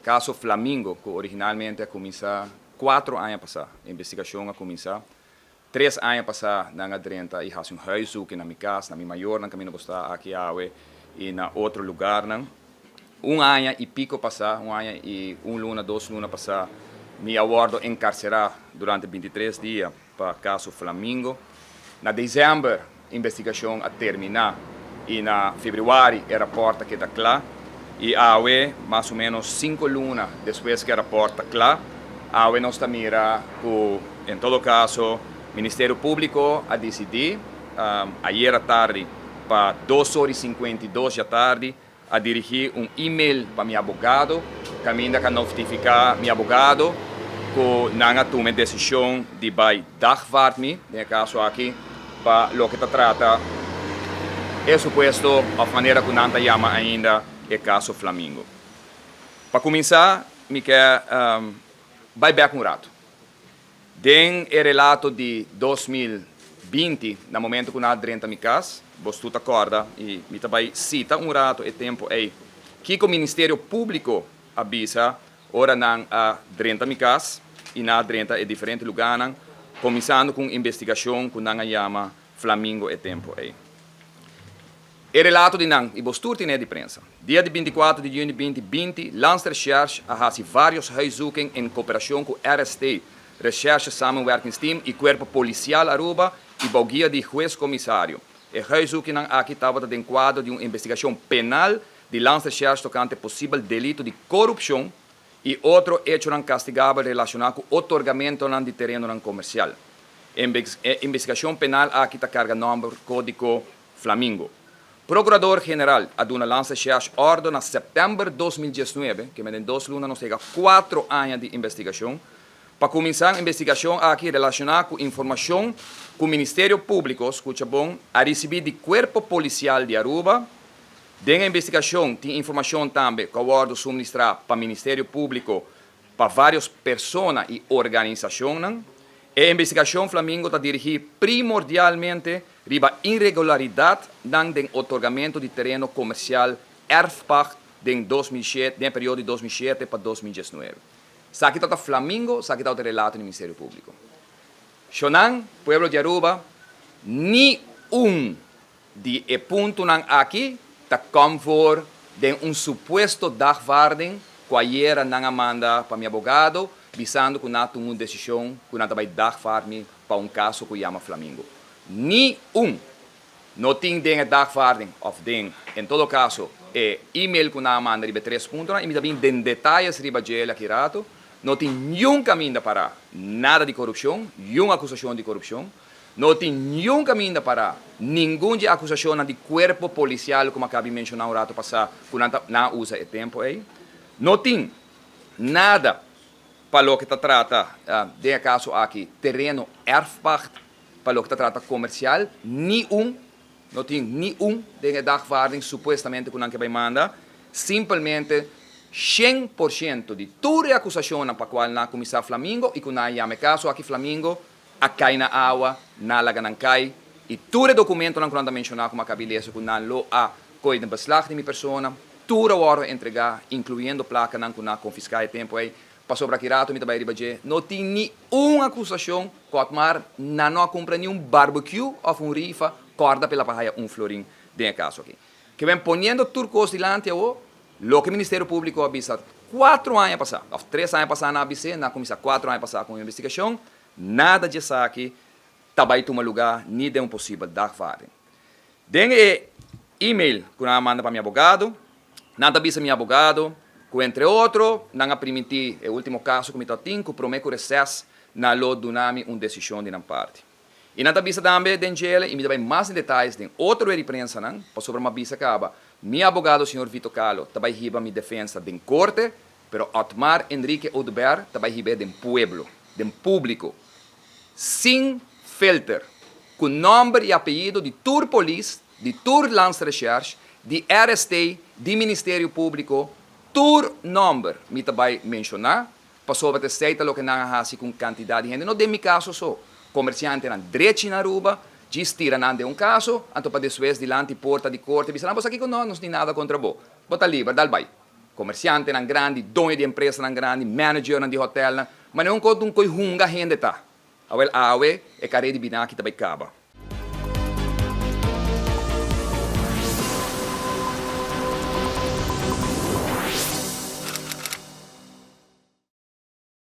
Caso Flamingo, cu originalmente a cuminsa 4 aña pasa, investigacion a cuminsa. 3 aña pasa nan a drenta y haci un huiszoeking na mi cas, na mi mayornan caminda bo ta aki awe y na otro lugarnan. Un aña y pico pasa, un aña y un luna, 2 luna pasa, mi a wordo encarcera durante 23 dia pa caso Flamingo. Na december, investigacion a termina y na februari e rapport a keda cla. Y awe, mas o menos 5 luna despues cu e rapport ta cla, awe nos ta mira cu, en todo caso, Ministerio Publico a dicidi, ayera tardi, pa 2 or y 52 di atardi, a dirigi un e-mail pa mi abogado, caminda cu a notifica mi abogado cu nan a tuma decision di bay dagvaard mi, den e caso aki, pa loke ta trata e supuesto, of manera cu nan ta yama ainda, e caso Flamingo. Pa cuminsa, mi kier bay back un rato. Den e relato di 2020, na momento cu nan a drenta mi cas, boso ta corda, y mi ta bay cita un rato e tempo ey, cu Ministerio Publico a bisa, ora nan a drenta mi cas, y nan a drenta e diferente lugarnan, cuminsando cu investigacion cu nan a yama Flamingo e tempo ey. E relato di nan, y boso tur tin di prensa. Dia di 24 di juni 2020, Landsrecherche a haci varios huiszoeking den cooperacion cu RST, Recherche Samenwerkingsteam y Cuerpo Policial Aruba y bou guia di hues comisario. E huiszoeking aki tabata den cuadro di un investigacion penal di Landsrecherche tocante posibel delito di corupcion y otro hecho castigabel relaciona cu otorgamento di tereno comercial. E investigacion penal aki ta carga nomber codigo Flamingo. Procurador General a duna Landsrecherche ordo na september 2019, cu den 2 luna nos yega 4 aña di investigacion, pa cuminsa e investigacion aki relaciona cu informacion cu Ministerio Publico, scucha bon, a ricibi di Cuerpo Policial di Aruba. Den e investigacion tin informacion tambe cu a wordo suministra pa Ministerio Publico pa varios persona y organisacion. E investigacion Flamingo ta dirigi primordialmente riba irregularidad den otorgamento di tereno comercial erfpacht den 2007, den periodo di 2007 pa 2019. Esaki ta Flamingo, esaki ta e relato di Ministerio Publico. Shonan, pueblo di Aruba, ni un di e puntonan aki ta conform den un supuesto dagvaarding cu ayera nan a manda pa mi abogado, bisando cu nan a tuma un decision cu nan ta bay dagvaard mi pa un caso cu yama Flamingo. Ni un. No tin den e dagvaarding of den, en todo caso, e e-mail cu nan a manda riba tres punto, y mi tambe den detaye riba dje aki rato, no tin ningun caminda pa nada di corupcion, ningun acusacion di corupcion, no tin ningun caminda pa ningun di acusacion di Cuerpo Policial, como a caba di menciona un rato pasa, cu nan a usa e tempo ey. No tin nada pa loke ta trata, den e caso aki, tereno erfpacht, pa loke ta trata comercial, ni un, no tin ni un den e dagvaarding supuestamente cu nan kier bay manda, simplemente 100% di tur e acusacion pa cual nan a cuminsa Flamingo y cu nan a yama e caso aki Flamingo, a cay na awa, nan a laga nan cay, y tur e documentonan cu nan a menciona como a caba di lesa cu nan lo a coy den beslag di mi persona, tur a wordo entrega, incluyendo placanan cu nan a confisca e tempo ey, pasobra aki rato mi ta bay riba dje, no tin ni un acusacion cu Otmar nan no a cumpra ni un barbecue of un rifa, corda pela pa haya un florin den e caso aki. Kiermen poniendo tur cos dilanti awo, loke Ministerio Publico a bisa 4 aña pasa, of 3 aña pasa nan a bisa, nan a cuminsa 4 aña pasa cu investigacion, nada di esaki ta bay tuma lugar ni den un posibel dagvaarding. Den e e-mail cu nan a manda pa mi abogado, nan ta bisa mi abogado, cu entre otro, nan a permiti e ultimo caso cu mi tin, cu prome cu reces nan lo duna mi un decision di nan parti. Y nan ta bisa tambe den dje, y mi ta bay mas den detaye den otro di prensa nan, pasobra mi a bisa caba, mi abogado, señor Vito Calo, ta bay hiba mi defensa den corte, pero Otmar Enrique Oduber ta bay hiba den pueblo, den publico, sin filter, cu nomber y apellido di tur polis, di tur Landsrecherche, di RST, di Ministerio Publico, tur nomber mi ta bay menciona, pasobra esey ta loke nan a hasi cu cantidad di hende. No den mi caso so, comerciantenan drechi na Aruba, djis tira nan den un caso, anto pa despues dilanti porta di corte, bisa, "No, bo aki no, no tin nada contra bo. Bo ta liber, dal bay." Komersiantenan grandi, doño di empresanan grandi, managernan di hotelnan, ma un konta un koi hunga hende ta. Awel awe e kareda di binaki ta bai kaba.